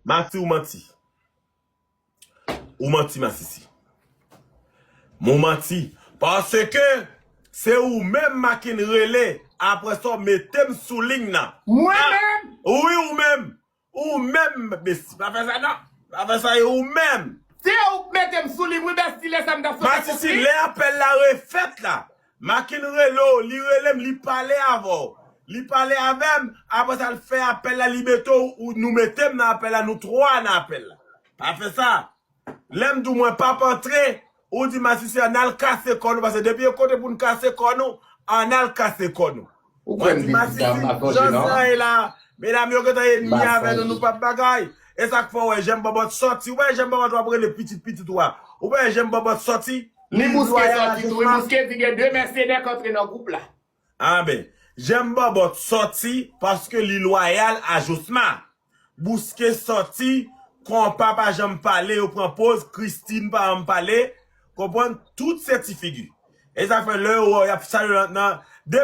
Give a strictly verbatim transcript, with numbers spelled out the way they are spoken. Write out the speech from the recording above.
Mati, ou manti. Ou manti, Masisi. Ou manti. Paske se ou menm Makin rele, apre sa w mete m sou liy nan. Mwen menm? Wi, ou menm. Ou menm, Besti. Pa fè sa, non. Pa fè sa, e ou menm. Se ou k mete m sou liy, wi, Besti, lè sa m t ap sot. Masisi, lè apèl la refèt la, Makin rele w, li rele m, li pale avè w. Li pale avè m, apre sa, l fè apèl la, li mete w, ou, nou mete m nan apèl la, nou twa nan apèl la. Pa fè sa. Lè m di w mwen p ap antre, ou di Masisi ann al kase kò nou, paske depi e kote pou n kase kò nou, ann al kase kò nou. Ou kwè m di dam ap lonje non? Jan sa ye la, medam yo gentan enmi avè nou, nou p ap bagay. E sa k fè w wè Jèm Bòbòt sòti, ou wè Jèm Bòbòt w ap rele pitit pitit ou a. Ou wè Jèm Bòbòt sòti, Ni Bouske sòti tou, wi, Bouske di gen de mèsenè k antre nan gwoup la. Anben, Jèm Bòbòt sòti paske li lwayal a Josma. Bouske sòti, Konpa pa janm pale, yo pran poz, Christine pa janm pale, konprann, tout se ti figi. E sa fè lè yo wè w, y ap salye nan, nan, de